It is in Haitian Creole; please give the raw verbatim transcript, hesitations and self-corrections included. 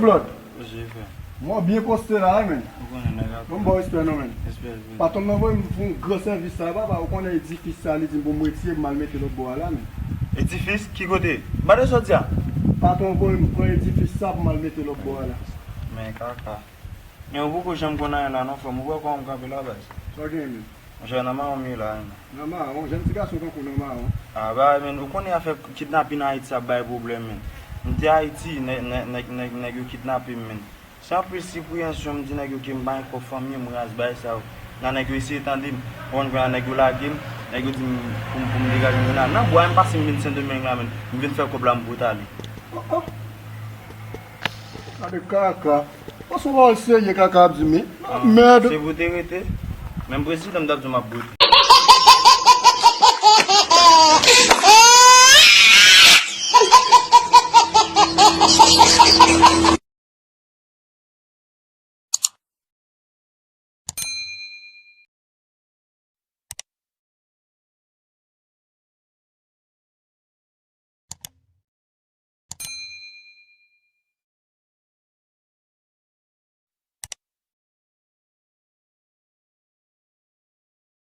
Blòd. Mwen byen poste la, wi, men. Ou konnen nèg ap. Bon, bon, respè non, men. Respè, respè. Patwon m nan voye m fè yon gran sèvis sa, papa. Ou konnen edifis sa, li di m pou m retire, pou m al mete lòt bò a la, men. Edifis? Ki kote? M pa te sot di a. Patwon voye m pran edifis sa pou m al mete lòt bò a la. Men kaka. Men ou poko janm konn anyen la non, frè m. Ou wè kòman m kanpe la, baz? Sa w genyen, men? Monchè, nan mawon m ye la, men. Nan mawon? Jèn ti gason tankou nan mawon. A, ba, men, ou konnen afè kidnapin Ayiti ap bay pwoblèm, men. M te Ayiti, nè-, nè-, nèg, nèg, nèg yo kidnape m, men. Se anpil sipriyansyon, m di nèg yo ke m pa gen kòb fanmi, m raz bay sa yo. Nan nèg yo eseye tande m. Ou konn, kounye a nèg yo lage m, nèg yo di m pou m, pou m degaje m vin la. Nan bwa, m pase m vin Sendomeng la, men. M vin fè kòb la, m bout ale. Oh, oh. Gade kaka. Pase yon pawòl serye kaka ap di m wi. Ah, mèd. Se pou te rete. Menm prezidan m t ap di w m ap bout.